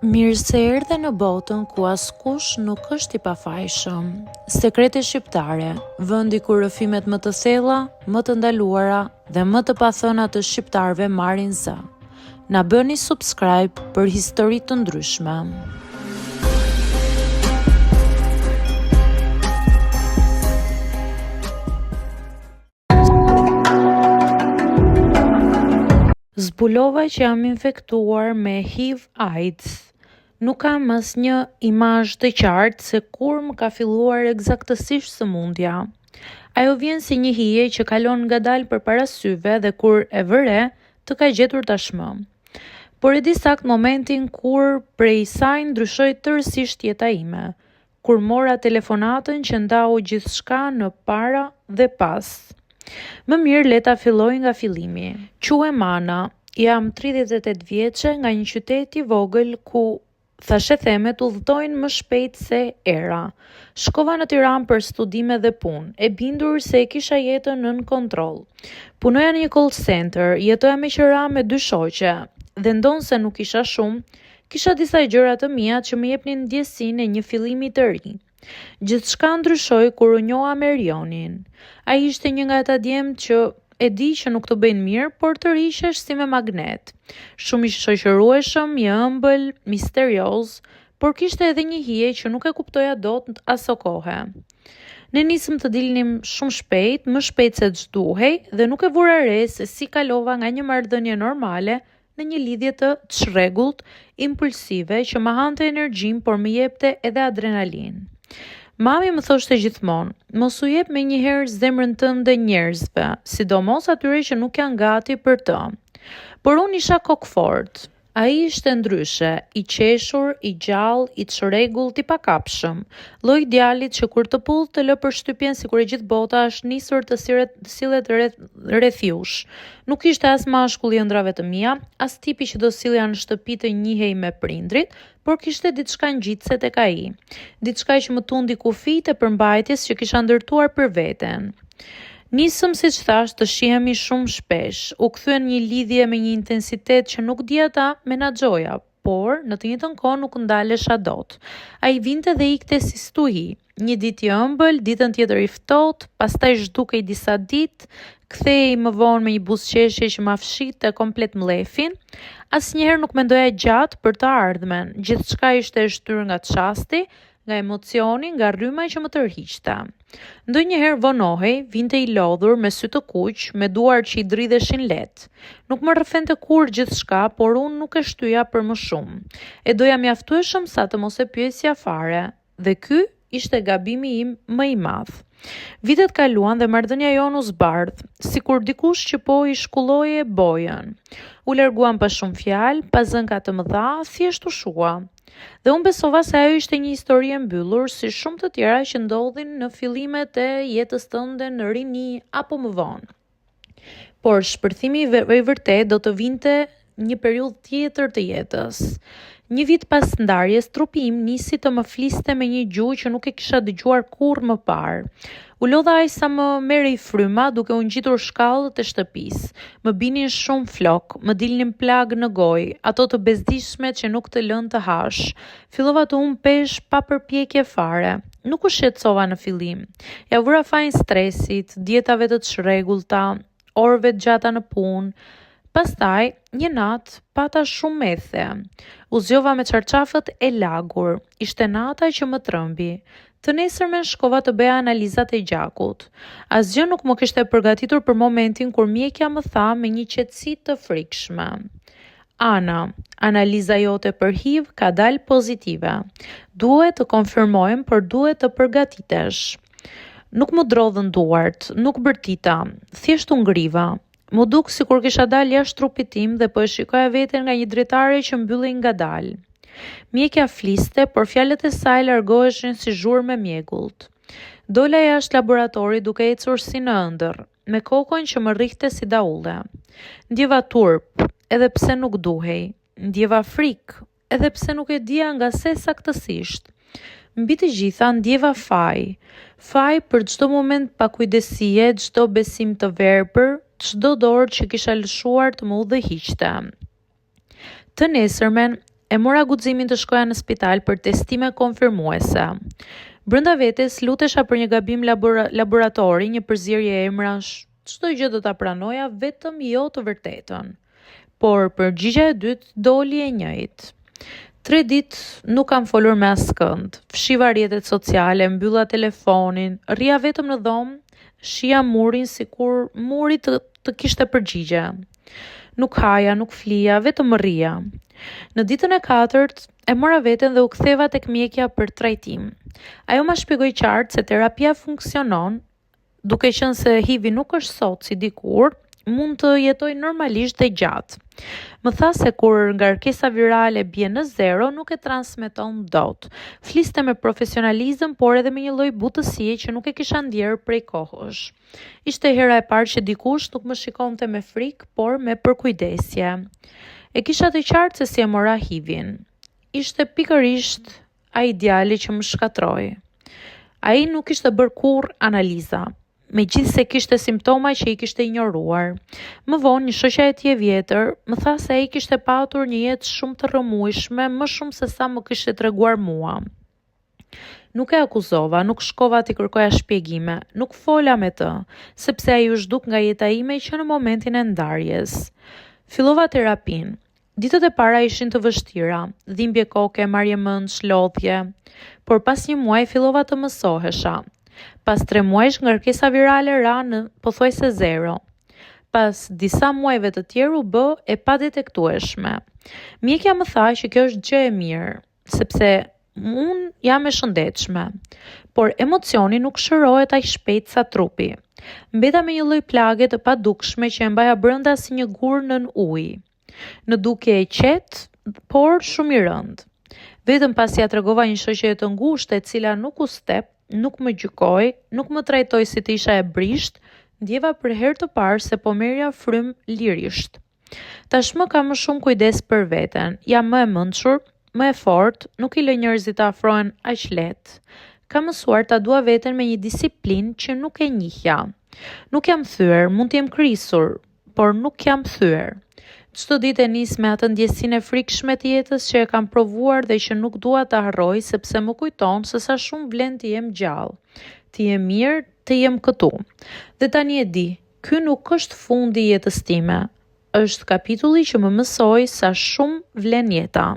Mirë se erdhe në botën ku askush nuk është i pafajshëm. Sekrete shqiptare, vendi ku rrëfimet më të thella, më të ndaluara dhe më të pathëna të shqiptarëve marrin zë. Na bëni subscribe për histori të ndryshme. Zbulova që jam infektuar me HIV AIDS. Nuk kam asnjë imazh të qartë se kur më ka filluar ekzaktësisht sëmundja. Ajo vjen si një hije që kalon ngadalë përpara syve dhe kur e vë re, të ka gjetur tashmë. Por e di saktë momentin kur prej saj ndryshoi tërësisht jeta ime, kur mora telefonatën që ndau gjithçka në para dhe pas. Më mirë le ta filloj nga fillimi. Quhem Ana, jam 38 vjeçe nga një qytet i vogël ku thashethemet udhëtojnë më shpejt se era. Shkova në Tiranë për studime dhe punë, e bindur se e kisha jetën nën kontroll. Punoja në një call center, jetoja me qera me dy shoqe, dhe ndonëse nuk isha shumë, Kisha disa gjëra të mia që më jepnin ndjesinë e një fillimi të ri. Gjithçka ndryshoi kur u njoha me Rionin. Ai ishte një nga ata djem që e di që nuk të bëjnë mirë, por tërhiqesh si me magnet. Shumë i shoqërueshëm, i ëmbël, misterioz, por kishte edhe një hije që nuk e kuptoja dot asokohe. Ne nisëm të dilnim shumë shpejt, më shpejt se ç'duhej dhe nuk e vura re se si kalova nga një marrëdhënie normale në një lidhje të çrregullt, impulsive që më hante energjinë, por më jepte edhe adrenalinë. Mami më thoshte gjithmonë, mos u jep menjëherë zemrën tënde njerëzve, sidomos atyre që nuk janë gati për të. Por unë isha kokëfortë. Ai ishte ndryshe, i qeshur, i gjallë, i çrregullt, i pakapshëm. Lloji i djalit që kur të puth të lë përshtypjen sikur e gjithë bota është nisur të sillet rreth jush. Nuk ishte as mashkulli i ëndrrave të mia, as tipi që do sillja në shtëpi të njihej me prindërit, por kishte diçka ngjitëse tek ai. Diçka që më tundi kufijtë e përmbajtjes që kisha ndërtuar për veten. Nisëm, siç thashë, të shihemi shumë shpesh. U kthye në një lidhje me një intensitet që nuk dija ta menaxhoja, por në të njëjtën kohë nuk ndalesha dot. Ai vinte dhe ikte si stuhi. Një ditë i ëmbël, ditën tjetër i ftohtë, pastaj zhdukej disa ditë, kthehej më vonë me një buzëqeshje që ma fshihte komplet mllefin. Asnjëherë nuk mendoja gjatë për të ardhmen. Gjithçka ishte e shtyrë nga çasti, nga emocioni, nga rryma që më tërhiqte. Ndonjëherë vonohej, vinte i lodhur, me sy të kuq, me duar që i dridheshin lehtë. Nuk më rrëfente kurrë gjithçka, por unë nuk e shtyja për më shumë. E doja mjaftueshëm sa të mos e pyesja fare, dhe ky ishte gabimi im më i madh. Vitet kaluan dhe marrëdhënia jonë u zbardh, sikur dikush që po i shkulloje bojën. U larguam pa shumë fjalë, pa zënka të mëdha, thjesht u shua. Dhe unë besova se ajo ishte një histori e mbyllur si shumë të tjera që ndodhin në fillimet e jetës tënde në rini apo më vonë. Por shpërthimi i vërtetë do të vinte një periudhë tjetër të jetës. Një vit pas ndarjes, trupi im nisi të më fliste me një gjuhë që nuk e kisha dëgjuar kurrë më parë. U lodha aq sa më merrej fryma duke u ngjitur shkallët e shtëpisë. Më binin shumë flokë, më dilnin plagë në gojë, ato të bezdisshme që nuk të lënë të hash. Fillova të humb peshë pa përpjekje fare. Nuk u shqetësova në fillim. Ia vura fajin stresit, dietave të çrregullta, orëve të gjata në punë. Pastaj, një natë, pata shumë ethe. U zgjova me çarçafët e lagur. Ishte nata që më trembi. Të nesërmen shkova të bëja analizat e gjakut. Asgjë nuk më kishte përgatitur për momentin kur mjekja më tha me një qetësi të frikshme. Ana, analiza jote për HIV ka dalë pozitive. Duhet të konfirmojmë, por duhet të përgatitesh. Nuk m'u drodhën duart, nuk bërtita, thjesht u ngriva. M'u duk sikur kisha dalë jashtë trupit tim dhe po e shikoja veten nga një dritare që mbyllej ngadalë. Mjekja fliste, por fjalët e saj largoheshin si zhurmë e mjegullt. Dola jashtë laboratorit duke ecur si në ëndërr, me kokën që më rrihte si daulle. Ndjeva turp, edhe pse nuk duhej. Ndjeva frikë, edhe pse nuk e dija nga se saktësisht. Mbi të gjitha, ndjeva faj. Faj për çdo moment pakujdesie, çdo besim të verbër, çdo dorë që kisha lëshuar të më udhëhiqte. Të nesërmen, e mora guximin të shkoja në spital për testime konfirmuese. Brenda vetes lutesha për një gabim labora laboratori, një përzierje emrash, çdo gjë do ta pranoja, vetëm jo të vërtetën. Por përgjigja e dytë doli e njëjtë. Tre ditë nuk kam folur me askënd. Fshiva rrjetet sociale, mbylla telefonin, rrija vetëm në dhomë, shihja murin sikur muri të, të kishte përgjigje. Nuk haja, nuk flija, vetëm rrija. Në ditën e katërt e mora veten dhe u ktheva tek mjekja për trajtim. Ajo ma shpjegoi qartë se terapia funksionon, duke qenë se HIV-i nuk është sot si dikur, mund të jetoj normalisht dhe gjatë. Më tha se kur ngarkesa virale bie në zero, nuk e transmeton dot. Fliste me profesionalizëm, por edhe me një lloj butësie që nuk e kisha ndjerë prej kohësh. Ishte hera e parë që dikush nuk më shikonte me frikë, por me përkujdesje. E kisha të qartë se si e mora HIV-in. Ishte pikërisht ai djali që më shkatërroi. Ai nuk kishte bërë kurrë analiza, megjithëse kishte simptoma që i kishte injoruar. Më vonë, një shoqja e tij e vjetër më tha se ai kishte patur një jetë shumë të rrëmujshme, më shumë se sa më kishte treguar mua. Nuk e akuzova, nuk shkova t'i kërkoja shpjegime, nuk fola me të, sepse ai u zhduk nga jeta ime që në momentin e ndarjes. Fillova terapinë. Ditët e para ishin të vështira, dhimbje koke, marrje mendsh, lodhje, por pas një muaji fillova të mësohesha. Pas tre muajsh ngarkesa virale ra në pothuajse zero. Pas disa muajve të tjerë u bë e padetektueshme. Mjekja më tha që kjo është gjë e mirë, sepse unë jam e shëndetshme, por emocioni nuk shërohet aq shpejt sa trupi. Mbeta me një lloj plage të padukshme që e mbaja brenda si një gur nën ujë. Në dukje e qetë, por shumë i rëndë. Vetëm pasi ia tregova një shoqeje të ngushtë e cila nuk u step, nuk më gjykoi, nuk më trajtoi si të isha e brishtë, ndjeva për herë të parë se po merrja frymë lirisht. Tashmë kam më shumë kujdes për veten, jam më e mençur, më e fortë, nuk i lë njerëzit të afrohen aq lehtë. Kam mësuar ta dua veten me një disiplinë që nuk e njihja. Nuk jam thyer, mund të jem krisur, por nuk jam thyer. Çdo ditë e nis me atë ndjesinë e frikshme të jetës që e kam provuar dhe që nuk dua ta harroj sepse më kujton se sa shumë vlen të jem gjallë, të jem mirë, të jem këtu. Dhe tani e di, ky nuk është fundi i jetës time. Është kapitulli që më mësoi sa shumë vlen jeta.